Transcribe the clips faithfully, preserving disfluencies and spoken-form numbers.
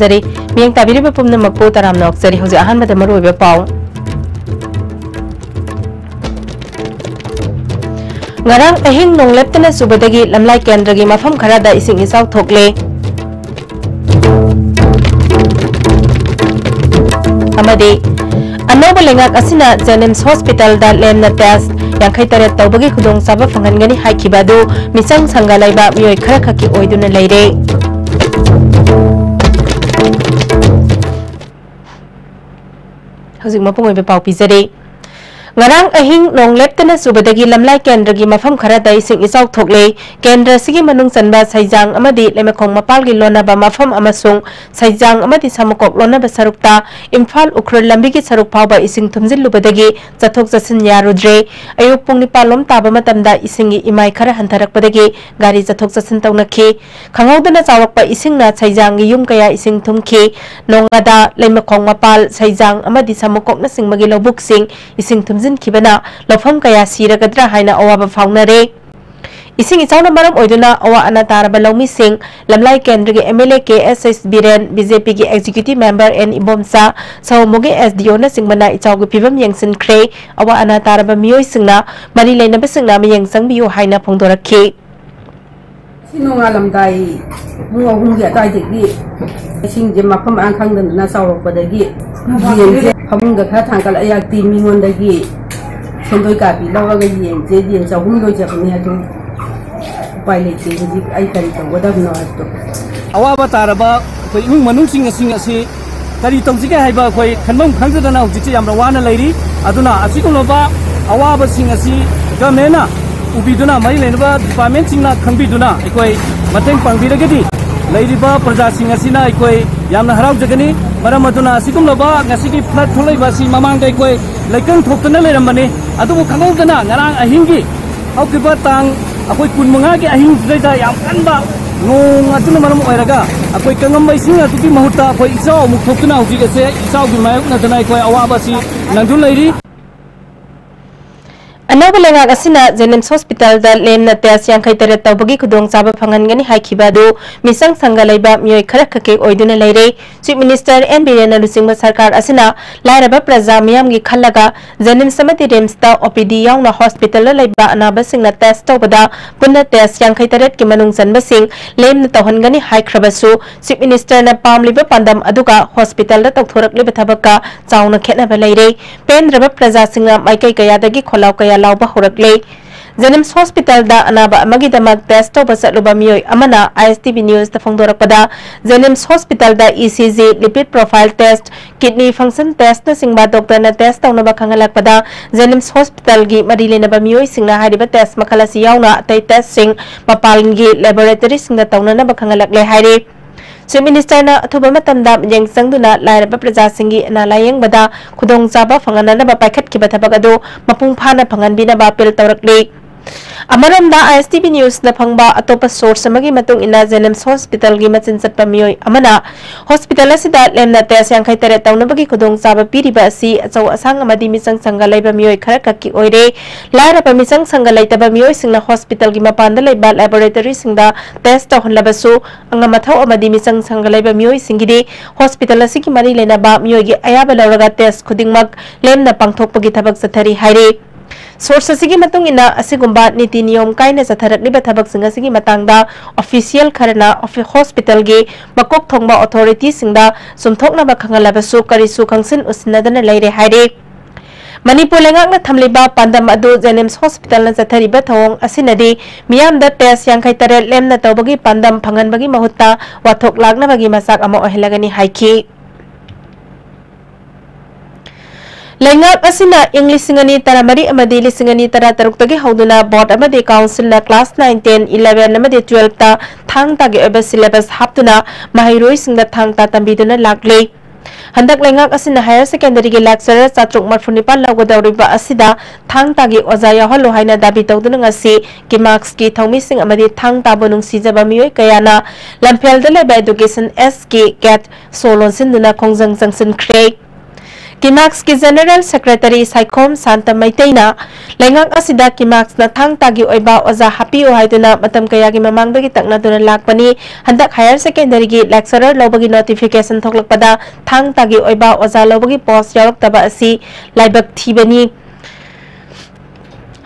ꯖꯔꯤ꯫ ꯃꯤꯠꯌꯦꯡ ꯇꯥꯕꯤꯔꯤꯕ ꯄꯨꯝꯅꯃꯛꯄꯨ ꯇꯔꯥꯝꯅ ꯑꯣꯛꯆꯔꯤ꯫ ꯍꯧꯖꯤꯛ ꯑꯍꯥꯟꯕꯗ ꯃꯔꯨꯑꯣꯏꯕ ꯄꯥꯎ꯫ ꯉꯔꯥꯡ ꯑꯍꯤꯡ ꯅꯣꯡ ꯂꯦꯞꯇꯅ ꯆꯨꯕꯗꯒꯤ ꯂꯝꯂꯥꯏ ꯀꯦꯟꯗ꯭ꯔꯒꯤ ꯃꯐꯝ ꯈꯔꯗ ꯏꯁꯤꯡ ꯏꯆꯥꯎ ꯊꯣꯛꯂꯦ꯫ ꯑꯃꯗꯤ ꯑꯅꯧꯕ ꯂꯩꯉꯥꯛ ꯑꯁꯤꯅ JNIMS ꯍꯣꯁꯄꯤꯇꯥꯜꯗ ꯂꯦꯝꯅ ꯇꯦꯁ ꯌꯥꯡꯈꯩ ꯇꯔꯦꯠ ꯇꯧꯕꯒꯤ ꯈꯨꯗꯣꯡꯆꯥꯕ ꯐꯪꯍꯟꯒꯅꯤ ꯍꯥꯏꯈꯤꯕ ꯑꯗꯨ ꯃꯤꯆꯪ ꯁꯪꯒ ꯂꯩꯕ ꯃꯤꯑꯣꯏ ꯈꯔꯈꯛꯀꯤ ꯑꯣꯏꯗꯨꯅ ꯂꯩꯔꯦ꯫ ꯍꯧꯖꯤꯛ ꯃꯄꯨꯡ ꯑꯣꯏꯕ ꯄꯥꯎ ꯄꯤꯖꯔꯤ꯫ ꯉꯔꯥꯡ ꯑꯍꯤꯡ ꯅꯣꯡ ꯂꯦꯞꯇꯅ ꯆꯨꯕꯗꯒꯤ ꯂꯝꯂꯥꯏ ꯀꯦꯟꯗ꯭ꯔꯒꯤ ꯃꯐꯝ ꯈꯔꯗ ꯏꯁꯤꯡ ꯏꯆꯥꯎ ꯊꯣꯛꯂꯦ꯫ ꯀꯦꯟꯗ꯭ꯔ ꯑꯁꯤꯒꯤ ꯃꯅꯨꯡ ꯆꯟꯕ ꯁꯩꯖꯥꯡ ꯑꯃꯗꯤ ꯂꯩꯃꯈꯣꯡ ꯃꯄꯥꯜꯒꯤ ꯂꯣꯟꯅꯕ ꯃꯐꯝ ꯑꯃꯁꯨꯡ ꯁꯩꯖꯥꯡ ꯑꯃꯗꯤ ꯁꯥꯃꯨꯀꯣꯛ ꯂꯣꯟꯅꯕ ꯁꯔꯨꯛꯇ ꯏꯝꯐꯥꯜ ꯎꯈ꯭ꯔꯨꯜ ꯂꯝꯕꯤꯒꯤ ꯁꯔꯨꯛ ꯐꯥꯎꯕ ꯏꯁꯤꯡ ꯊꯨꯝꯖꯤꯜꯂꯨꯕꯗꯒꯤ ꯆꯠꯊꯣꯛ ꯆꯠꯁꯤꯟ ꯌꯥꯔꯨꯗ꯭ꯔꯦ꯫ ꯑꯌꯨꯛ ꯄꯨꯡ ꯅꯤꯄꯥꯟ ꯂꯣꯝ ꯇꯥꯕ ꯃꯇꯝꯗ ꯏꯁꯤꯡꯒꯤ ꯏꯃꯥꯏ ꯈꯔ ꯍꯟꯊꯔꯛꯄꯗꯒꯤ ꯒꯥꯔꯤ ꯆꯠꯊꯣꯛ ꯆꯠꯁꯤꯟ ꯇꯧꯅꯈꯤ꯫ ꯈꯪꯍꯧꯗꯅ ꯆꯥꯎꯔꯛꯄ ꯏꯁꯤꯡꯅ ꯁꯩꯖꯥꯡꯒꯤ ꯌꯨꯝ ꯀꯌꯥ ꯏꯁꯤꯡ ꯊꯨꯝꯈꯤ꯫ ꯅꯣꯡꯉꯥꯗꯥ, ꯂꯩꯃꯈꯣꯡ ꯃꯄꯥꯜ, ꯁꯩꯖꯥꯡ ꯑꯃꯗꯤ ꯁꯥꯃꯨꯀꯣꯛꯅꯆꯤꯡꯕꯒꯤ ꯂꯧꯕꯨꯛꯁꯤꯡ ꯏꯁꯤꯡ ꯊꯨꯝꯖꯤꯟꯈꯤꯕꯅ ꯂꯧꯐꯝ ꯀꯌꯥ ꯁꯤꯔꯒꯗ꯭ꯔꯥ ꯍꯥꯏꯅ ꯑꯋꯥꯕ ꯐꯥꯎꯅꯔꯦ꯫ ꯏꯁꯤꯡ ꯏꯆꯥꯎꯅ ꯃꯔꯝ ꯑꯣꯏꯗꯨꯅ ꯑꯋꯥ ꯑꯅꯥ ꯇꯥꯔꯕ ꯂꯧꯃꯤꯁꯤꯡ, ꯂꯝꯂꯥꯏ ꯀꯦꯟꯗ꯭ꯔꯒꯤ MLA K S S Biren, BJPꯒꯤ Executive Member ꯑꯦꯟ ꯏꯕꯣꯝꯆꯥ, ꯁꯑꯣꯝꯕꯨꯡꯒꯤ SDOꯅꯆꯤꯡꯕꯅ ꯏꯆꯥꯎꯒꯤ ꯐꯤꯕꯝ ꯌꯦꯡꯁꯤꯟꯈ꯭ꯔꯦ꯫ ꯑꯋꯥ ꯑꯅꯥ ꯇꯥꯔꯕ ꯃꯤꯑꯣꯏꯁꯤꯡꯅ ꯃꯔꯤ ꯂꯩꯅꯕꯁꯤꯡꯅ ꯃꯤꯠꯌꯦꯡ ꯆꯪꯕꯤꯌꯨ ꯍꯥꯏꯅ ꯐꯣꯡꯗꯣꯔꯛꯈꯤ꯫ ꯉꯁꯤ ꯅꯣꯡꯉꯥꯜꯂꯝꯗꯥꯏ ꯄꯨꯡ ꯑꯍꯨꯝꯒꯤ ꯑꯗꯨꯋꯥꯏꯗꯒꯤ ꯏꯁꯤꯡꯁꯦ ꯃꯐꯝ ꯃꯔꯥꯡ ꯈꯪꯗꯗꯅ ꯆꯥꯎꯔꯛꯄꯗꯒꯤ ꯌꯦꯟꯁꯦ ꯐꯃꯨꯡꯗ ꯈꯔ ꯊꯥꯡꯒꯠꯂꯛꯑꯦ꯫ ꯃꯤꯉꯣꯟꯗꯒꯤ ꯁꯦꯟꯗꯣꯏ ꯀꯥꯕꯤ ꯂꯧꯔꯒ ꯌꯦꯟꯁꯦ, ꯌꯦꯟ ꯆꯍꯨꯝ ꯂꯣꯏꯖꯕꯅꯦ, ꯑꯗꯨ ꯎꯄꯥꯏ ꯂꯩꯇꯦ꯫ ꯍꯧꯖꯤꯛ ꯑꯩ ꯀꯔꯤ ꯇꯧꯒꯗꯕꯅꯣ ꯍꯥꯏꯕꯗꯣ꯫ ꯑꯋꯥꯕ ꯇꯥꯔꯕ ꯑꯩꯈꯣꯏ ꯏꯃꯨꯡ ꯃꯅꯨꯡꯁꯤꯡ ꯑꯁꯤꯡ ꯑꯁꯤ ꯀꯔꯤ ꯇꯧꯁꯤꯒꯦ ꯍꯥꯏꯕ ꯑꯩꯈꯣꯏ ꯈꯟꯐꯝ ꯈꯪꯗꯗꯅ ꯍꯧꯖꯤꯛꯁꯦ ꯌꯥꯝꯅ ꯋꯥꯅ ꯂꯩꯔꯤ꯫ ꯑꯗꯨꯅ ꯑꯁꯤꯒꯨꯝꯂꯕ ꯑꯋꯥꯕꯁꯤꯡ ꯑꯁꯤ governmentꯅ ꯎꯕꯤꯗꯨꯅ, ꯃꯔꯤ ꯂꯩꯅꯕ departmentꯁꯤꯡꯅ ꯈꯪꯕꯤꯗꯨꯅ ꯑꯩꯈꯣꯏ ꯃꯇꯦꯡ ꯄꯥꯡꯕꯤꯔꯒꯗꯤ ꯂꯩꯔꯤꯕ ꯄ꯭ꯔꯖꯥꯁꯤꯡ ꯑꯁꯤꯅ ꯑꯩꯈꯣꯏ ꯌꯥꯝꯅ ꯍꯔꯥꯎꯖꯒꯅꯤ꯫ ꯃꯔꯝ ꯑꯗꯨꯅ ꯑꯁꯤꯒꯨꯝꯂꯕ ꯉꯁꯤꯒꯤ flood ꯊꯣꯛꯂꯛꯏꯕ ꯑꯁꯤ ꯃꯃꯥꯡꯗ ꯑꯩꯈꯣꯏ ꯂꯩꯀꯪ ꯊꯣꯛꯇꯅ ꯂꯩꯔꯝꯕꯅꯤ, ꯑꯗꯨꯕꯨ ꯈꯪꯍꯧꯗꯅ ꯉꯔꯥꯡ ꯑꯍꯤꯡꯒꯤ ꯍꯧꯈꯤꯕ ꯇꯥꯡ ꯑꯩꯈꯣꯏ ꯀꯨꯟꯃꯉꯥꯒꯤ ꯑꯍꯤꯡꯁꯤꯗꯩꯗ ꯌꯥꯝ ꯀꯟꯕ ꯅꯣꯡ ꯑꯗꯨꯅ ꯃꯔꯝ ꯑꯣꯏꯔꯒ ꯑꯩꯈꯣꯏ ꯀꯪꯉꯝꯕ ꯏꯁꯤꯡ ꯑꯗꯨꯒꯤ ꯃꯍꯨꯠꯇ ꯑꯩꯈꯣꯏ ꯏꯆꯥꯎ ꯑꯃꯨꯛ ꯊꯣꯛꯇꯨꯅ ꯍꯧꯖꯤꯛ ꯑꯁꯦ ꯏꯆꯥꯎꯒꯤ ꯃꯥꯌꯣꯛꯅꯗꯅ ꯑꯩꯈꯣꯏ ꯑꯋꯥꯕ ꯑꯁꯤ ꯅꯪꯗꯨꯅ ꯂꯩꯔꯤ꯫ ꯑꯅꯧꯕ ꯂꯩꯉꯥꯛ ꯑꯁꯤꯅ JNIMS hospitalꯗ ꯂꯦꯝꯅ test ꯌꯥꯡꯈꯩ ꯇꯔꯦꯠ ꯇꯧꯕꯒꯤ ꯈꯨꯗꯣꯡꯆꯥꯕ ꯐꯪꯍꯟꯒꯅꯤ ꯍꯥꯏꯈꯤꯕ ꯑꯗꯨ ꯃꯤꯆꯪ ꯁꯪꯒ ꯂꯩꯕ ꯃꯤꯑꯣꯏ ꯈꯔ ꯈꯛꯀꯤ ꯑꯣꯏꯗꯨꯅ ꯂꯩꯔꯦ꯫ Chief Minister N ꯕꯤꯔꯦꯟꯅ ꯂꯨꯆꯤꯡꯕ ꯁꯔꯀꯥꯔ ꯑꯁꯤꯅ ꯂꯥꯏꯔꯕ ꯄ꯭ꯔꯖꯥ ꯃꯤꯌꯥꯝꯒꯤ ꯈꯜꯂꯒ JNIMS ꯑꯃꯗꯤ RIMSꯇ OPD ꯌꯥꯎꯅ hospitalꯗ ꯂꯩꯕ ꯑꯅꯥꯕꯁꯤꯡꯅ test ꯇꯧꯕꯗ ꯄꯨꯟꯅ test ꯌꯥꯡꯈꯩ ꯇꯔꯦꯠꯀꯤ ꯃꯅꯨꯡ ꯆꯟꯕꯁꯤꯡ ꯂꯦꯝꯅ ꯇꯧꯍꯟꯒꯅꯤ ꯍꯥꯏꯈ꯭ꯔꯕꯁꯨ, Chief Ministerꯅ ꯄꯥꯝꯂꯤꯕ ꯄꯥꯟꯗꯝ ꯑꯗꯨꯒ hospitalꯗ ꯇꯧꯊꯣꯔꯛꯂꯤꯕ ꯊꯕꯛꯀ ꯆꯥꯎꯅ ꯈꯦꯠꯅꯕ ꯂꯩꯔꯦ꯫ ꯄꯦꯟꯗ꯭ꯔꯕ ꯄ꯭ꯔꯖꯥꯁꯤꯡꯅ ꯃꯥꯏꯀꯩ ꯀꯌꯥꯗꯒꯤ ꯈꯣꯜꯂꯥꯎ ꯀꯌꯥ ꯂꯥꯎꯕ ꯍꯧꯔꯛꯂꯦ꯫ JNIMS hospitalꯗ ꯑꯅꯥꯕ ꯑꯃꯒꯤꯗꯃꯛ test ꯇꯧꯕ ꯆꯠꯂꯨꯕ ꯃꯤꯑꯣꯏ ꯑꯃꯅ ISTV Newsꯇ ꯐꯣꯡꯗꯣꯔꯛꯄꯗ, JNIMS hospitalꯗ ECG, lipid profile test, kidney function testꯅꯆꯤꯡꯕ doctorꯅ test ꯇꯧꯅꯕ ꯈꯪꯍꯜꯂꯛꯄꯗ, JNIMS hospitalꯒꯤ ꯃꯔꯤ ꯂꯩꯅꯕ ꯃꯤꯑꯣꯏꯁꯤꯡꯅ ꯍꯥꯏꯔꯤꯕ test ꯃꯈꯜ ꯑꯁꯤ ꯌꯥꯎꯅ ꯑꯇꯩ testꯁꯤꯡ ꯃꯄꯥꯟꯒꯤ laboratoryꯁꯤꯡꯗ ꯇꯧꯅꯅꯕ ꯈꯪꯍꯜꯂꯛꯂꯦ ꯍꯥꯏꯔꯤ꯫ Chief Ministerꯅ ꯑꯊꯨꯕ ꯃꯇꯝꯗ ꯃꯤꯠꯌꯦꯡ ꯆꯪꯗꯨꯅ ꯂꯥꯏꯔꯕ ꯄ꯭ꯔꯖꯥꯁꯤꯡꯒꯤ ꯑꯅꯥ ꯂꯥꯌꯦꯡꯕꯗ ꯈꯨꯗꯣꯡꯆꯥꯕ ꯐꯪꯍꯟꯅꯅꯕ ꯄꯥꯏꯈꯠꯈꯤꯕ ꯊꯕꯛ ꯑꯗꯨ ꯃꯄꯨꯡ ꯐꯥꯅ ꯐꯪꯍꯟꯕꯤꯅꯕ appeal ꯇꯧꯔꯛꯂꯤ꯫ ꯑꯃꯔꯣꯝꯗ, ISTV Newsꯅ ꯐꯪꯕ ꯑꯇꯣꯞꯄ source ꯑꯃꯒꯤ ꯃꯇꯨꯡ ꯏꯟꯅ, JNIMS hospitalꯒꯤ ꯃꯆꯤꯟ ꯆꯠꯄ ꯃꯤꯑꯣꯏ ꯑꯃꯅ hospital ꯑꯁꯤꯗ ꯂꯦꯝꯅ test ꯌꯥꯡꯈꯩ ꯇꯔꯦꯠ ꯇꯧꯅꯕꯒꯤ ꯈꯨꯗꯣꯡꯆꯥꯕ ꯄꯤꯔꯤꯕ ꯑꯁꯤ ꯑꯆꯧ ꯑꯁꯥꯡ ꯑꯃꯗꯤ ꯃꯤꯆꯪ ꯁꯪꯒ ꯂꯩꯕ ꯃꯤꯑꯣꯏ ꯈꯔ ꯈꯛꯀꯤ ꯑꯣꯏꯔꯦ꯫ ꯂꯥꯏꯔꯕ ꯃꯤꯆꯪ ꯁꯪꯒ ꯂꯩꯇꯕ ꯃꯤꯑꯣꯏꯁꯤꯡꯅ hospitalꯒꯤ ꯃꯄꯥꯟꯗ ꯂꯩꯕ laboratoryꯁꯤꯡꯗ test ꯇꯧꯍꯜꯂꯕꯁꯨ, ꯑꯉꯝ ꯑꯊꯧ ꯑꯃꯗꯤ ꯃꯤꯆꯪ ꯁꯪꯒ ꯂꯩꯕ ꯃꯤꯑꯣꯏꯁꯤꯡꯒꯤꯗꯤ hospital ꯑꯁꯤꯒꯤ ꯃꯔꯤ ꯂꯩꯅꯕ ꯃꯤꯑꯣꯏꯒꯤ ꯑꯌꯥꯕ ꯂꯧꯔꯒ test ꯈꯨꯗꯤꯡꯃꯛ ꯂꯦꯝꯅ ꯄꯥꯡꯊꯣꯛꯄꯒꯤ ꯊꯕꯛ ꯆꯠꯊꯔꯤ ꯍꯥꯏꯔꯤ꯫ Source ꯑꯁꯤꯒꯤ ꯃꯇꯨꯡ ꯏꯟꯅ, ꯑꯁꯤꯒꯨꯝꯕ ꯅꯤꯇꯤ ꯅꯤꯌꯣꯝ ꯀꯥꯏꯅ ꯆꯠꯊꯔꯛꯂꯤꯕ ꯊꯕꯛꯁꯤꯡ ꯑꯁꯤꯒꯤ ꯃꯇꯥꯡꯗ official ꯈꯔꯅ ꯑꯣꯐꯤ-, hospitalꯒꯤ ꯃꯀꯣꯛ ꯊꯣꯡꯕ authorityꯁꯤꯡꯗ ꯆꯨꯝꯊꯣꯛꯅꯕ ꯈꯪꯍꯜꯂꯕꯁꯨ, ꯀꯔꯤꯁꯨ ꯈꯪꯁꯤꯟ ꯎꯁꯤꯟꯅꯗꯅ ꯂꯩꯔꯦ ꯍꯥꯏꯔꯤ꯫ ꯃꯅꯤꯄꯨꯔ ꯂꯩꯉꯥꯛꯅ ꯊꯝꯂꯤꯕ ꯄꯥꯟꯗꯝ ꯑꯗꯨ JNIMS hospitalꯅ ꯆꯠꯊꯔꯤꯕ ꯊꯧꯑꯣꯡ ꯑꯁꯤꯅꯗꯤ ꯃꯤꯌꯥꯝꯗ test ꯌꯥꯡꯈꯩ ꯇꯔꯦꯠ ꯂꯦꯝꯅ ꯇꯧꯕꯒꯤ ꯄꯥꯟꯗꯝ ꯐꯪꯍꯟꯕꯒꯤ ꯃꯍꯨꯠꯇ ꯋꯥꯊꯣꯛ ꯂꯥꯛꯅꯕꯒꯤ ꯃꯆꯥꯛ ꯑꯃ ꯑꯣꯏꯍꯜꯂꯒꯅꯤ ꯍꯥꯏꯈꯤ꯫ ꯂꯩꯉꯥꯛ ꯑꯁꯤꯅ ꯏꯪ ꯂꯤꯁꯤꯡ ꯑꯅꯤ ꯇꯔꯥꯃꯔꯤ ꯑꯃꯗꯤ ꯂꯤꯁꯤꯡ ꯑꯅꯤ ꯇꯔꯥꯇꯔꯨꯛꯇꯒꯤ ꯍꯧꯗꯨꯅ board ꯑꯃꯗꯤ councilꯅ class nine, ten, eleven ꯑꯃꯗꯤ twelveꯇ ꯊꯥꯡ ꯇꯥꯒꯤ ꯑꯣꯏꯕ syllabus ꯍꯥꯞꯇꯨꯅ ꯃꯍꯩꯔꯣꯏꯁꯤꯡꯗ ꯊꯥꯡ ꯇꯥ ꯇꯝꯕꯤꯗꯨꯅ ꯂꯥꯛꯂꯤ꯫ ꯍꯟꯗꯛ ꯂꯩꯉꯥꯛ ꯑꯁꯤꯅ higher secondaryꯒꯤ lecturer ꯆꯥꯇ꯭ꯔꯨꯛ ꯃꯔꯐꯨ ꯅꯤꯄꯥꯟ ꯂꯧꯒꯗꯧꯔꯤꯕ ꯑꯁꯤꯗ ꯊꯥꯡ ꯇꯥꯒꯤ ꯑꯣꯖꯥ ꯌꯥꯎꯍꯜꯂꯨ ꯍꯥꯏꯅ ꯗꯥꯕꯤ ꯇꯧꯗꯨꯅ ꯉꯁꯤ ꯀꯤꯃꯥꯛꯁꯀꯤ ꯊꯧꯃꯤꯁꯤꯡ ꯑꯃꯗꯤ ꯊꯥꯡ ꯇꯥꯕꯨ ꯅꯨꯡꯁꯤꯖꯕ ꯃꯤꯑꯣꯏ ꯀꯌꯥꯅ ꯂꯝꯐꯦꯜꯗ ꯂꯩꯕ Education Sꯀꯤ gate ꯁꯣ ꯂꯣꯟꯁꯤꯟꯗꯨꯅ ꯈꯣꯡꯖꯪ ꯆꯪꯁꯤꯟꯈ꯭ꯔꯦ꯫ ꯀꯤꯃꯥꯛꯁꯀꯤ ꯖꯦꯅꯔꯦꯜ ꯁꯦꯀ꯭ꯔꯦꯇꯔꯤ ꯁꯥꯏꯈꯣꯝ ꯁꯥꯟꯇ ꯃꯩꯇꯩꯅ ꯂꯩꯉꯥꯛ ꯑꯁꯤꯗ ꯀꯤꯃꯥꯛꯁꯅ ꯊꯥꯡ ꯇꯥꯒꯤ ꯑꯣꯏꯕ ꯑꯣꯖꯥ ꯍꯥꯞꯄꯤꯌꯨ ꯍꯥꯏꯗꯨꯅ ꯃꯇꯝ ꯀꯌꯥꯒꯤ ꯃꯃꯥꯡꯗꯒꯤ ꯇꯛꯅꯗꯨꯅ ꯂꯥꯛꯄꯅꯤ꯫ ꯍꯟꯗꯛ ꯍꯥꯌꯔ ꯁꯦꯀꯦꯟꯗꯔꯤꯒꯤ ꯂꯦꯛꯆꯔꯔ ꯂꯧꯕꯒꯤ ꯅꯣꯇꯤꯐꯤꯀꯦꯁꯟ ꯊꯣꯛꯂꯛꯄꯗ ꯊꯥꯡ ꯇꯥꯒꯤ ꯑꯣꯏꯕ ꯑꯣꯖꯥ ꯂꯧꯕꯒꯤ ꯄꯣꯁ ꯌꯥꯎꯔꯛꯇꯕ ꯑꯁꯤ ꯂꯥꯏꯕꯛ ꯊꯤꯕꯅꯤ꯫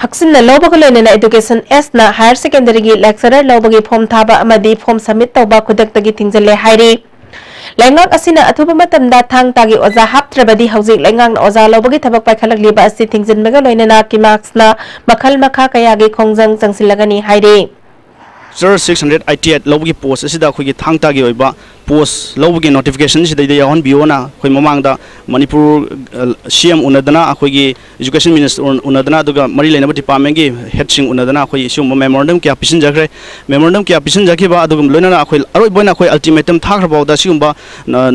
ꯍꯛꯆꯤꯟꯅ ꯂꯧꯕꯒ ꯂꯣꯏꯅꯅ ꯏꯗꯨꯀꯦꯁꯟ ꯑꯦꯁꯅ ꯍꯥꯌꯔ ꯁꯦꯀꯦꯟꯗꯔꯤꯒꯤ ꯂꯦꯛꯆꯔꯔ ꯂꯧꯕꯒꯤ ꯐꯣꯝ ꯊꯥꯕ ꯑꯃꯗꯤ ꯐꯣꯝ ꯁꯕꯃꯤꯠ ꯇꯧꯕ ꯈꯨꯗꯛꯇꯒꯤ ꯊꯤꯡꯖꯤꯜꯂꯦ ꯍꯥꯏꯔꯤ꯫ ꯂꯩꯉꯥꯛ ꯑꯁꯤꯅ ꯑꯊꯨꯕ ꯃꯇꯝꯗ ꯊꯥꯡ ꯇꯥꯒꯤ ꯑꯣꯖꯥ ꯍꯥꯞꯇ꯭ꯔꯕꯗꯤ ꯍꯧꯖꯤꯛ ꯂꯩꯉꯥꯛꯅ ꯑꯣꯖꯥ ꯂꯧꯕꯒꯤ ꯊꯕꯛ ꯄꯥꯏꯈꯠꯂꯛꯂꯤꯕ ꯑꯁꯤ ꯊꯤꯡꯖꯤꯟꯕꯒ ꯂꯣꯏꯅꯅ ꯀꯤꯃꯥꯛꯁꯅ ꯃꯈꯜ ꯃꯈꯥ ꯀꯌꯥꯒꯤ ꯈꯣꯡꯖꯪ ꯆꯪꯁꯤꯜꯂꯒꯅꯤ ꯍꯥꯏꯔꯤ꯫ ꯁꯤꯛꯁ ꯍꯟꯗ꯭ꯔꯦꯠ ꯑꯩꯠꯇꯤ ꯑꯩꯠ ꯂꯧꯕꯒꯤ ꯄꯣꯁ ꯑꯁꯤꯗ ꯑꯩꯈꯣꯏꯒꯤ ꯊꯥꯡ ꯇꯥꯒꯤ ꯑꯣꯏꯕ ꯄꯣꯁ ꯂꯧꯕꯒꯤ ꯅꯣꯇꯤꯐꯤꯀꯦꯁꯟꯁꯤꯗꯩꯗ ꯌꯥꯎꯍꯟꯕꯤꯌꯣꯅ ꯑꯩꯈꯣꯏ ꯃꯃꯥꯡꯗ ꯃꯅꯤꯄꯨꯔ ꯁꯤ ꯑꯦꯝ ꯎꯅꯗꯅ, ꯑꯩꯈꯣꯏꯒꯤ ꯏꯖꯨꯀꯦꯁꯟ ꯃꯤꯅꯤꯁꯇꯔ ꯎꯅꯗꯅ, ꯑꯗꯨꯒ ꯃꯔꯤ ꯂꯩꯅꯕ ꯗꯤꯄꯥꯔꯠꯃꯦꯟꯒꯤ ꯍꯦꯗꯁꯤꯡ ꯎꯅꯗꯅ ꯑꯩꯈꯣꯏ ꯁꯤꯒꯨꯝꯕ ꯃꯦꯃꯣꯔꯦꯟꯗꯝ ꯀꯌꯥ ꯄꯤꯁꯤꯟꯖꯈ꯭ꯔꯦ꯫ ꯃꯦꯃꯣꯔꯦꯟꯗꯝ ꯀꯌꯥ ꯄꯤꯁꯤꯟꯖꯈꯤꯕ ꯑꯗꯨꯒ ꯂꯣꯏꯅꯅ ꯑꯩꯈꯣꯏ ꯑꯔꯣꯏꯕ ꯑꯣꯏꯅ ꯑꯩꯈꯣꯏ ꯑꯜꯇꯤꯃꯦꯇꯝ ꯊꯥꯈ꯭ꯔ ꯐꯥꯎꯗ ꯁꯤꯒꯨꯝꯕ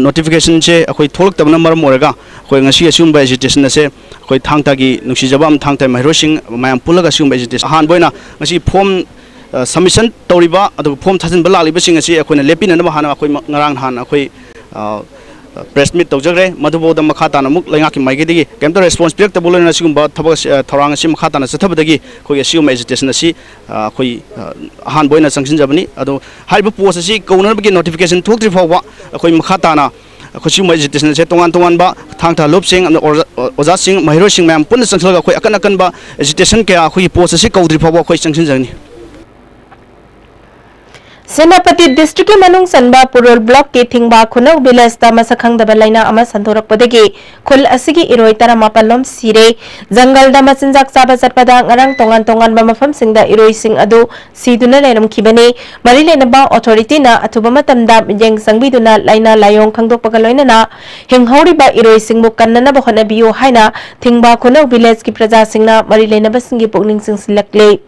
ꯅꯣꯇꯤꯐꯤꯀꯦꯁꯟꯁꯦ ꯑꯩꯈꯣꯏ ꯊꯣꯛꯂꯛꯇꯕꯅ ꯃꯔꯝ ꯑꯣꯏꯔꯒ ꯑꯩꯈꯣꯏ ꯉꯁꯤ ꯑꯁꯤꯒꯨꯝꯕ ꯑꯦꯖꯤꯇꯦꯁꯟ ꯑꯁꯦ ꯑꯩꯈꯣꯏ ꯊꯥꯡ ꯇꯥꯒꯤ ꯅꯨꯡꯁꯤꯖꯕ ꯑꯃ ꯊꯥꯡ ꯇꯥꯒꯤ ꯃꯍꯩꯔꯣꯏꯁꯤꯡ ꯃꯌꯥꯝ ꯄꯨꯜꯂꯒ ꯑꯁꯤꯒꯨꯝꯕ ꯑꯦꯖꯤꯇꯦꯁꯟ ꯑꯍꯥꯟꯕ ꯑꯣꯏꯅ ꯉꯁꯤ ꯐꯣꯝ ꯁꯕꯃꯤꯁꯟ ꯇꯧꯔꯤꯕ ꯑꯗꯨꯒ ꯐꯣꯝ ꯊꯥꯖꯤꯟꯕ ꯂꯥꯛꯂꯤꯕꯁꯤꯡ ꯑꯁꯤ ꯑꯩꯈꯣꯏꯅ ꯂꯦꯞꯄꯤꯅꯅꯕ ꯍꯥꯟꯅ ꯑꯩꯈꯣꯏ ꯉꯔꯥꯡ ꯅꯍꯥꯟ ꯑꯩꯈꯣꯏ ꯄ꯭ꯔꯦꯁ ꯃꯤꯠ ꯇꯧꯖꯈ꯭ꯔꯦ꯫ ꯃꯗꯨꯐꯥꯎꯗ ꯃꯈꯥ ꯇꯥꯅ ꯑꯃꯨꯛ ꯂꯩꯉꯥꯛꯀꯤ ꯃꯥꯏꯀꯩꯗꯒꯤ ꯀꯩꯝꯇ ꯔꯦꯁꯄꯣꯟꯁ ꯄꯤꯔꯛꯇꯕ ꯂꯣꯏꯅꯅ ꯁꯤꯒꯨꯝꯕ ꯊꯕꯛ ꯑꯁꯤ, ꯑ, ꯊꯧꯔꯥꯡ ꯑꯁꯤ ꯃꯈꯥ ꯇꯥꯅ ꯆꯠꯊꯕꯗꯒꯤ ꯑꯩꯈꯣꯏꯒꯤ ꯑꯁꯤꯒꯨꯝꯕ ꯑꯦꯖꯤꯇꯦꯁꯟ ꯑꯁꯤ, ꯑ, ꯑꯩꯈꯣꯏ, ꯑ, ꯑꯍꯥꯟꯕ ꯑꯣꯏꯅ ꯆꯪꯁꯤꯟꯖꯕꯅꯤ꯫ ꯑꯗꯣ ꯍꯥꯏꯔꯤꯕ ꯄꯣꯁ ꯑꯁꯤ ꯀꯧꯅꯅꯕꯒꯤ ꯅꯣꯇꯤꯐꯤꯀꯦꯁꯟ ꯊꯣꯛꯇ꯭ꯔꯤ ꯐꯥꯎꯕ ꯑꯩꯈꯣꯏ ꯃꯈꯥ ꯇꯥꯅ ꯑꯩꯈꯣꯏ ꯁꯤꯒꯨꯝꯕ ꯑꯦꯖꯤꯇꯦꯁꯟ ꯑꯁꯦ ꯇꯣꯉꯥꯟ ꯇꯣꯉꯥꯟꯕ ꯊꯥꯡ ꯇꯥ ꯂꯨꯞꯁꯤꯡ, ꯑꯃꯗꯤ ꯑꯣꯖꯥ-, ꯑꯣꯖꯥꯁꯤꯡ, ꯃꯍꯩꯔꯣꯏꯁꯤꯡ ꯃꯌꯥꯝ ꯄꯨꯟꯅ ꯆꯪꯁꯤꯜꯂꯒ ꯑꯩꯈꯣꯏ ꯑꯀꯟ ꯑꯀꯟꯕ ꯑꯦꯖꯤꯇꯦꯁꯟ ꯀꯌꯥ ꯑꯩꯈꯣꯏꯒꯤ ꯄꯣꯁ ꯑꯁꯤ ꯀꯧꯗ꯭ꯔꯤ ꯐꯥꯎꯕ ꯑꯩꯈꯣꯏ ꯆꯪꯁꯤꯟꯖꯒꯅꯤ꯫ ꯁꯦꯅꯥꯄꯇꯤ ꯗꯤꯁꯇ꯭ꯔꯤꯛꯀꯤ ꯃꯅꯨꯡ ꯆꯟꯕ ꯄꯨꯔꯨꯜ ꯕ꯭ꯂꯣꯛꯀꯤ ꯊꯤꯡꯕꯥ ꯈꯨꯅꯧ ꯚꯤꯂꯦꯖꯇ ꯃꯁꯛ ꯈꯪꯗꯕ ꯂꯥꯏꯅꯥ ꯑꯃ ꯁꯟꯗꯣꯔꯛꯄꯗꯒꯤ ꯈꯨꯜ ꯑꯁꯤꯒꯤ ꯏꯔꯣꯏ ꯇꯔꯥꯃꯥꯄꯜ ꯂꯣꯝ ꯁꯤꯔꯦ꯫ ꯖꯪꯒꯜꯗ ꯃꯆꯤꯟꯖꯥꯛ ꯆꯥꯕ ꯆꯠꯄꯗ ꯉꯔꯥꯡ ꯇꯣꯉꯥꯟ ꯇꯣꯉꯥꯟꯕ ꯃꯐꯝꯁꯤꯡꯗ ꯏꯔꯣꯏꯁꯤꯡ ꯑꯗꯨ ꯁꯤꯗꯨꯅ ꯂꯩꯔꯝꯈꯤꯕꯅꯤ꯫ ꯃꯔꯤ ꯂꯩꯅꯕ ꯑꯣꯊꯣꯔꯤꯇꯤꯅ ꯑꯊꯨꯕ ꯃꯇꯝꯗ ꯃꯤꯠꯌꯦꯡ ꯆꯪꯕꯤꯗꯨꯅ ꯂꯥꯏꯅꯥ ꯂꯥꯏꯑꯣꯡ ꯈꯪꯗꯣꯛꯄꯒ ꯂꯣꯏꯅꯅ ꯍꯤꯡꯍꯧꯔꯤꯕ ꯏꯔꯣꯏꯁꯤꯡꯕꯨ ꯀꯟꯅꯅꯕ ꯍꯣꯠꯅꯕꯤꯌꯨ ꯍꯥꯏꯅ ꯊꯤꯡꯕ ꯈꯨꯅꯧ ꯚꯤꯂꯦꯖꯀꯤ ꯄ꯭ꯔꯖꯥꯁꯤꯡꯅ ꯃꯔꯤ ꯂꯩꯅꯕꯁꯤꯡꯒꯤ ꯄꯨꯛꯅꯤꯡ ꯆꯤꯡꯁꯤꯜꯂꯛꯂꯤ꯫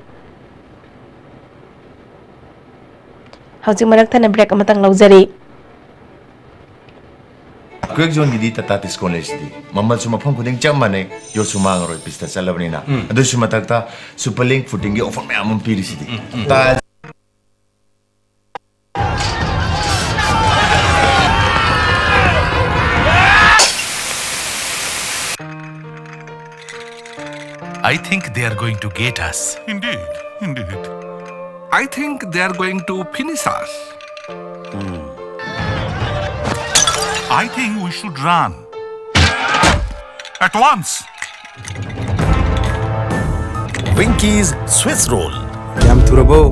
ꯍꯧꯖꯤꯛ ꯃꯔꯛ ꯊꯠꯅ ꯕ꯭ꯔꯦꯛ ꯑꯃꯇꯪ ꯂꯧꯖꯔꯤ꯫ ꯀ꯭ꯋꯦꯛ ꯖꯣꯟꯒꯤꯗꯤ ꯇꯥꯇꯥ ꯇꯤꯁꯀꯣꯟ ꯂꯩꯁꯤꯗꯤ꯫ ꯃꯃꯜꯁꯨ ꯃꯐꯝ ꯈꯨꯗꯤꯡ ꯆꯞ ꯃꯥꯟꯅꯩ, ꯌꯣꯠꯁꯨ ꯃꯥꯡꯉꯔꯣꯏ, ꯄꯤꯁꯇ ꯆꯠꯂꯕꯅꯤꯅ꯫ ꯑꯗꯨꯁꯨ ꯃꯊꯛꯇ ꯁꯨꯄꯔ ꯂꯤꯡ ꯐꯨꯇꯤꯡꯒꯤ ꯑꯣꯐꯔ ꯃꯌꯥꯝ ꯑꯃ ꯄꯤꯔꯤꯁꯤꯗꯤ꯫ ꯇꯥꯏꯜ I think they are going to get us. Indeed, indeed. I think they are going to finish us. I think we should run. At once. Winky's Swiss Roll. ꯌꯥꯝ ꯊꯨꯔꯕꯣ?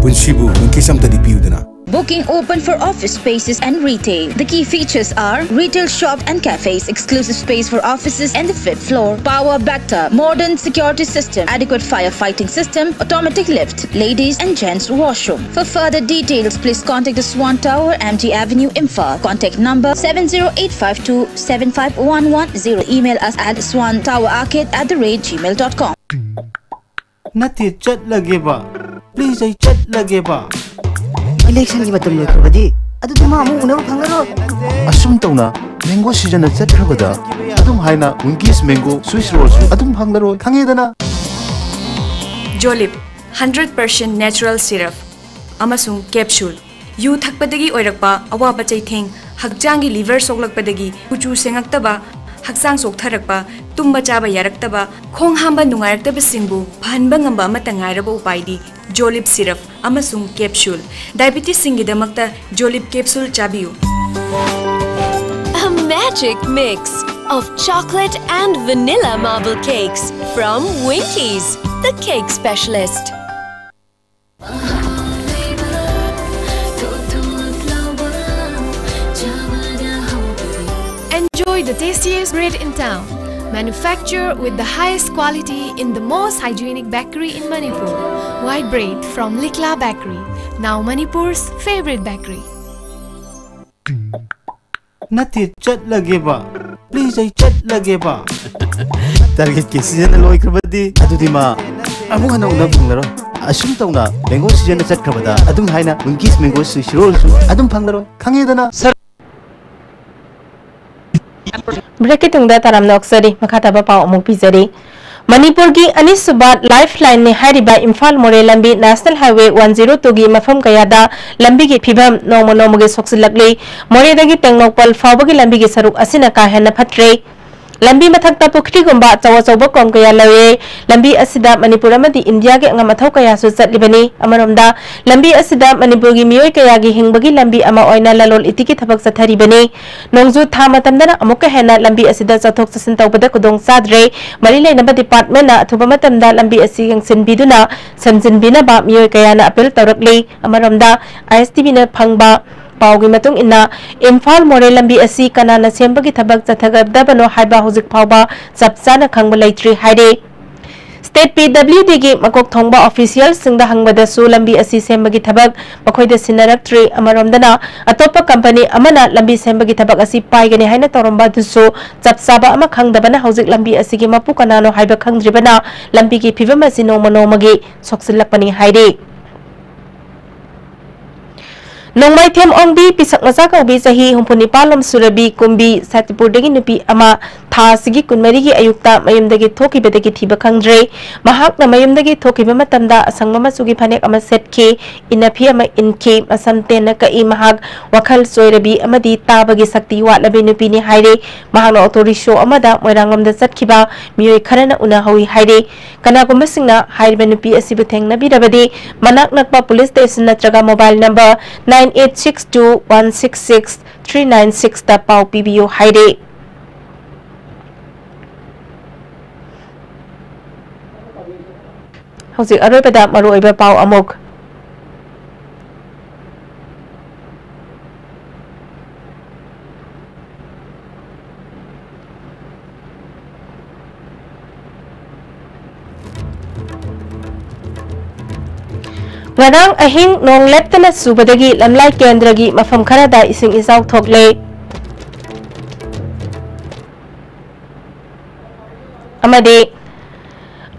ꯄꯨꯟꯁꯤꯕꯨ ꯋꯤꯡꯀꯤꯁ ꯑꯝꯇꯗꯤ ꯄꯤꯌꯨꯗꯅ꯫ Booking open for office spaces and retail. The key features are retail shop and cafes, exclusive space for offices and the fifth floor, power bathtub, modern security system, adequate firefighting system, automatic lift, ladies and gents washroom. For further details, please contact the Swan Tower, M T Avenue, Imphal. Contact number seven zero eight five two seven five one one zero. Email us at swan tower arcade at the rate gmail dot com. ꯅꯠꯇꯦ, ꯆꯠꯂꯒꯦꯕ꯫ Please, ꯑꯩ ꯆꯠꯂꯒꯦꯕ꯫ ꯏꯂꯦꯛꯁꯟꯒꯤ ꯃꯇꯝ ꯂꯣꯏꯈ꯭ꯔꯕꯗꯤ ꯑꯗꯨꯗꯤ ꯃꯥ ꯑꯃꯨꯛ ꯎꯅꯕ ꯐꯪꯂꯔꯣꯏ꯫ ꯑꯁꯨꯝ ꯇꯧꯅ mango ꯁꯤꯖꯟꯅ ꯆꯠꯈ꯭ꯔꯕꯗ ꯑꯗꯨꯝ ꯍꯥꯏꯅ ꯋꯤꯡꯀꯤꯁ ꯃꯦꯡꯒꯣ ꯁ꯭ꯋꯤꯁ ꯔꯣꯜꯁꯨ ꯑꯗꯨꯝ ꯐꯪꯂꯔꯣꯏ꯫ ꯈꯪꯉꯦꯗꯅ? ꯖꯣꯂꯤꯞ ꯍꯟꯗ꯭ꯔꯦꯠ ꯄꯥꯔꯁꯦꯟ ꯅꯦꯆꯔꯦꯜ ꯁꯤꯔꯞ ꯑꯃꯁꯨꯡ ꯀꯦꯞꯁꯨꯜ꯫ ꯌꯨ ꯊꯛꯄꯗꯒꯤ ꯑꯣꯏꯔꯛꯄ ꯑꯋꯥꯕ ꯆꯩꯊꯦꯡ, ꯍꯛꯆꯥꯡꯒꯤ ꯂꯤꯚꯔ ꯁꯣꯛꯂꯛꯄꯗꯒꯤ ꯀꯨꯆꯨ ꯁꯦꯡꯉꯛꯇꯕ, ꯍꯛꯆꯥꯡ ꯆꯣꯛꯊꯔꯛꯄ, ꯇꯨꯝꯕ ꯆꯥꯕ ꯌꯥꯔꯛꯇꯕ, ꯈꯣꯡ ꯍꯥꯝꯕ ꯅꯨꯡꯉꯥꯏꯔꯛꯇꯕꯁꯤꯡꯕꯨ ꯐꯍꯟꯕ ꯉꯝꯕ ꯑꯃꯠꯇ ꯉꯥꯏꯔꯕ ꯎꯄꯥꯏꯗꯤ ꯖꯣꯂꯤꯞ ꯁꯤꯔꯞ ꯑꯃꯁꯨꯡ ꯀꯦꯞꯁꯨꯜ꯫ ꯗꯥꯏꯕꯤꯇꯤꯁꯁꯤꯡꯒꯤꯗꯃꯛꯇ ꯖꯣꯂꯤꯞ ꯀꯦꯞꯁꯨꯜ ꯆꯥꯕꯤꯌꯨ꯫ A magic mix of chocolate and vanilla marble cakes from Winkies, the cake specialist. Enjoy the tastiest bread in town. Manufactured with the highest quality in the most hygienic bakery in Manipur. White bread from Likla Bakery. Now Manipur's favorite bakery. ꯅꯠꯇꯦ, ꯆꯠꯂꯒꯦꯕ꯫ Please, ꯑꯩ ꯆꯠꯂꯒꯦꯕ꯫ ꯇꯥꯔꯒꯦꯠꯀꯤ season ꯂꯣꯏꯈ꯭ꯔꯕꯗꯤ ꯑꯗꯨꯗꯤ ꯃꯥ ꯑꯃꯨꯛ ꯍꯟꯅ ꯎꯅꯕ ꯐꯪꯂꯔꯣꯏ꯫ ꯑꯁꯨꯝ ꯇꯧꯅ mango ꯁꯤꯖꯟꯗ ꯆꯠꯈ꯭ꯔꯕꯗ ꯑꯗꯨꯝ ꯍꯥꯏꯅ ꯋꯤꯡꯀꯤꯁ ꯃꯦꯡꯒꯣ ꯁ꯭ꯋꯤꯁ ꯔꯣꯜꯁꯨ ꯑꯗꯨꯝ ꯐꯪꯂꯔꯣꯏ꯫ ꯈꯪꯉꯦꯗꯅ? ꯁꯔ, ꯕ꯭ꯔꯦꯛꯀꯤ ꯇꯨꯡꯗ ꯇꯔꯥꯝꯅ ꯑꯣꯛꯆꯔꯤ꯫ ꯃꯈꯥ ꯇꯥꯕ ꯄꯥꯎ ꯑꯃꯨꯛ ꯄꯤꯖꯔꯤ꯫ ꯃꯅꯤꯄꯨꯔꯒꯤ ꯑꯅꯤꯁꯨꯕ ꯂꯥꯏꯐ ꯂꯥꯏꯟꯅꯤ ꯍꯥꯏꯔꯤꯕ ꯏꯝꯐꯥꯜ ꯃꯣꯔꯦ ꯂꯝꯕꯤ ꯅꯦꯁꯅꯦꯜ ꯍꯥꯏꯋꯦ ꯋꯥꯟ ꯖꯤꯔꯣ ꯇꯨꯒꯤ ꯃꯐꯝ ꯀꯌꯥꯗ ꯂꯝꯕꯤꯒꯤ ꯐꯤꯕꯝ ꯅꯣꯡꯃ ꯅꯣꯡꯃꯒꯤ ꯁꯣꯛꯆꯤꯜꯂꯛꯂꯤ꯫ ꯃꯣꯔꯦꯗꯒꯤ ꯇꯦꯡꯅꯧꯄꯜ ꯐꯥꯎꯕꯒꯤ ꯂꯝꯕꯤꯒꯤ ꯁꯔꯨꯛ ꯑꯁꯤꯅ ꯀꯥ ꯍꯦꯟꯅ ꯐꯠꯇ꯭ꯔꯦ꯫ ꯂꯝꯕꯤ ꯃꯊꯛꯇ ꯄꯨꯈ꯭ꯔꯤꯒꯨꯝꯕ ꯑꯆꯧ ꯑꯆꯧꯕ ꯀꯣꯝ ꯀꯌꯥ ꯂꯩꯔꯦ꯫ ꯂꯝꯕꯤ ꯑꯁꯤꯗ ꯃꯅꯤꯄꯨꯔ ꯑꯃꯗꯤ ꯏꯟꯗꯤꯌꯥꯒꯤ ꯑꯉꯝ ꯑꯊꯧ ꯀꯌꯥꯁꯨ ꯆꯠꯂꯤꯕꯅꯤ꯫ ꯑꯃꯔꯣꯝꯗ, ꯂꯝꯕꯤ ꯑꯁꯤꯗ ꯃꯅꯤꯄꯨꯔꯒꯤ ꯃꯤꯑꯣꯏ ꯀꯌꯥꯒꯤ ꯍꯤꯡꯕꯒꯤ ꯂꯝꯕꯤ ꯑꯃ ꯑꯣꯏꯅ ꯂꯂꯣꯟ ꯏꯇꯤꯛꯀꯤ ꯊꯕꯛ ꯆꯠꯊꯔꯤꯕꯅꯤ꯫ ꯅꯣꯡꯖꯨ ꯊꯥ ꯃꯇꯝꯗꯅ ꯑꯃꯨꯛꯀ ꯍꯦꯟꯅ ꯂꯝꯕꯤ ꯑꯁꯤꯗ ꯆꯠꯊꯣꯛ ꯆꯠꯁꯤꯟ ꯇꯧꯕꯗ ꯈꯨꯗꯣꯡ ꯆꯥꯗ꯭ꯔꯦ꯫ ꯃꯔꯤ ꯂꯩꯅꯕ ꯗꯤꯄꯥꯔꯠꯃꯦꯟꯅ ꯑꯊꯨꯕ ꯃꯇꯝꯗ ꯂꯝꯕꯤ ꯑꯁꯤ ꯌꯦꯡꯁꯤꯟꯕꯤꯗꯨꯅ ꯁꯦꯝꯖꯤꯟꯕꯤꯅꯕ ꯃꯤꯑꯣꯏ ꯀꯌꯥꯅ ꯑꯄꯤꯜ ꯇꯧꯔꯛꯂꯤ꯫ ꯑꯃꯔꯣꯝꯗ, ISTVꯅ ꯐꯪꯕ ꯄꯥꯎꯒꯤ ꯃꯇꯨꯡ ꯏꯟꯅ, ꯏꯝꯐꯥꯜ ꯃꯣꯔꯦ ꯂꯝꯕꯤ ꯑꯁꯤ ꯀꯅꯥꯅ ꯁꯦꯝꯕꯒꯤ ꯊꯕꯛ ꯆꯠꯊꯒꯗꯕꯅꯣ ꯍꯥꯏꯕ ꯍꯧꯖꯤꯛ ꯐꯥꯎꯕ ꯆꯞ ꯆꯥꯅ ꯈꯪꯕ ꯂꯩꯇ꯭ꯔꯤ ꯍꯥꯏꯔꯤ꯫ State PWDꯒꯤ ꯃꯀꯣꯛ ꯊꯣꯡꯕ ꯑꯣꯐꯤꯁꯤꯌꯦꯜꯁꯤꯡꯗ ꯍꯪꯕꯗꯁꯨ ꯂꯝꯕꯤ ꯑꯁꯤ ꯁꯦꯝꯕꯒꯤ ꯊꯕꯛ ꯃꯈꯣꯏꯗ ꯁꯤꯟꯅꯔꯛꯇ꯭ꯔꯤ꯫ ꯑꯃꯔꯣꯝꯗꯅ, ꯑꯇꯣꯞꯄ ꯀꯝꯄꯅꯤ ꯑꯃꯅ ꯂꯝꯕꯤ ꯁꯦꯝꯕꯒꯤ ꯊꯕꯛ ꯑꯁꯤ ꯄꯥꯏꯒꯅꯤ ꯍꯥꯏꯅ ꯇꯧꯔꯝꯕ ꯑꯗꯨꯁꯨ ꯆꯞ ꯆꯥꯕ ꯑꯃ ꯈꯪꯗꯕꯅ ꯍꯧꯖꯤꯛ ꯂꯝꯕꯤ ꯑꯁꯤꯒꯤ ꯃꯄꯨ ꯀꯅꯥꯅꯣ ꯍꯥꯏꯕ ꯈꯪꯗ꯭ꯔꯤꯕꯅ ꯂꯝꯕꯤꯒꯤ ꯐꯤꯕꯝ ꯑꯁꯤ ꯅꯣꯡꯃ ꯅꯣꯡꯃꯒꯤ ꯁꯣꯛꯆꯤꯜꯂꯛꯄꯅꯤ ꯍꯥꯏꯔꯤ꯫ ꯅꯣꯡꯃꯥꯏꯊꯦꯝ ꯑꯣꯡꯕꯤ ꯄꯤꯁꯛ ꯃꯆꯥ ꯀꯧꯕꯤ ꯆꯍꯤ ꯍꯨꯝꯐꯨ ꯅꯤꯄꯥꯟ ꯂꯣꯝ ꯁꯨꯔꯕꯤ ꯀꯨꯝꯕꯤ ꯁꯥꯇꯤꯄꯨꯔꯗꯒꯤ ꯅꯨꯄꯤ ꯑꯃ ꯊꯥ ꯑꯁꯤꯒꯤ ꯀꯨꯟꯃꯔꯤꯒꯤ ꯑꯌꯨꯛꯇ ꯃꯌꯨꯝꯗꯒꯤ ꯊꯣꯛꯈꯤꯕꯗꯒꯤ ꯊꯤꯕ ꯈꯪꯗ꯭ꯔꯦ꯫ ꯃꯍꯥꯛꯅ ꯃꯌꯨꯝꯗꯒꯤ ꯊꯣꯛꯈꯤꯕ ꯃꯇꯝꯗ ꯑꯁꯪꯕ ꯃꯆꯨꯒꯤ ꯐꯅꯦꯛ ꯑꯃ ꯁꯦꯠꯈꯤ, ꯏꯟꯅꯐꯤ ꯑꯃ ꯏꯟꯈꯤ, ꯃꯁꯝ ꯇꯦꯟꯅ ꯀꯛꯏ꯫ ꯃꯍꯥꯛ ꯋꯥꯈꯜ ꯆꯣꯏꯔꯕꯤ ꯑꯃꯗꯤ ꯇꯥꯕꯒꯤ ꯁꯛꯇꯤ ꯋꯥꯠꯂꯕꯤ ꯅꯨꯄꯤꯅꯤ ꯍꯥꯏꯔꯦ꯫ ꯃꯍꯥꯛꯅ ꯑꯣꯇꯣ ꯔꯤꯛꯁꯣ ꯑꯃꯗ ꯃꯣꯏꯔꯥꯡꯂꯣꯝꯗ ꯆꯠꯈꯤꯕ ꯃꯤꯑꯣꯏ ꯈꯔꯅ ꯎꯅꯍꯧꯏ ꯍꯥꯏꯔꯦ꯫ ꯀꯅꯥꯒꯨꯝꯕꯁꯤꯡꯅ ꯍꯥꯏꯔꯤꯕ ꯅꯨꯄꯤ ꯑꯁꯤꯕꯨ ꯊꯦꯡꯅꯕꯤꯔꯕꯗꯤ ꯃꯅꯥꯛ ꯅꯛꯄ ꯄꯨꯂꯤꯁ ꯁ꯭ꯇꯦꯁꯟ ꯅꯠꯇ꯭ꯔꯒ mobile number nine eight six two one six six three nine sixꯇ ꯄꯥꯎ ꯄꯤꯕꯤꯌꯨ ꯍꯥꯏꯔꯦ꯫ ꯍꯧꯖꯤꯛ ꯑꯔꯣꯏꯕꯗ ꯃꯔꯨꯑꯣꯏꯕ ꯄꯥꯎ ꯑꯃꯨꯛ꯫ ꯉꯔꯥꯡ ꯑꯍꯤꯡ ꯅꯣꯡ ꯂꯦꯞꯇꯅ ꯆꯨꯕꯗꯒꯤ ꯂꯝꯂꯥꯏ ꯀꯦꯟꯗ꯭ꯔꯒꯤ ꯃꯐꯝ ꯈꯔꯗ ꯏꯁꯤꯡ ꯏꯆꯥꯎ ꯊꯣꯛꯂꯦ꯫ ꯑꯃꯗꯤ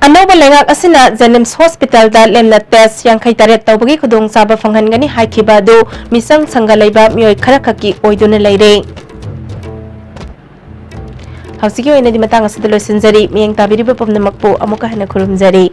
ꯑꯅꯧꯕ ꯂꯩꯉꯥꯛ ꯑꯁꯤꯅ JNIMS ꯍꯣꯁꯄꯤꯇꯥꯜꯗ ꯂꯦꯝꯅ ꯇꯦꯁ ꯌꯥꯡꯈꯩ ꯇꯔꯦꯠ ꯇꯧꯕꯒꯤ ꯈꯨꯗꯣꯡꯆꯥꯕ ꯐꯪꯍꯟꯒꯅꯤ ꯍꯥꯏꯈꯤꯕ ꯑꯗꯨ ꯃꯤꯆꯪ ꯁꯪꯒ ꯂꯩꯕ ꯃꯤꯑꯣꯏ ꯈꯔꯈꯛꯀꯤ ꯑꯣꯏꯗꯨꯅ ꯂꯩꯔꯦ꯫ ꯍꯧꯖꯤꯛꯀꯤ ꯑꯣꯏꯅꯗꯤ ꯃꯇꯥꯡ ꯑꯁꯤꯗ ꯂꯣꯏꯁꯤꯟꯖꯔꯤ꯫ ꯃꯤꯠꯌꯦꯡ ꯇꯥꯕꯤꯔꯤꯕ ꯄꯨꯝꯅꯃꯛꯄꯨ ꯑꯃꯨꯛꯀ ꯍꯟꯅ ꯈꯨꯔꯨꯝꯖꯔꯤ꯫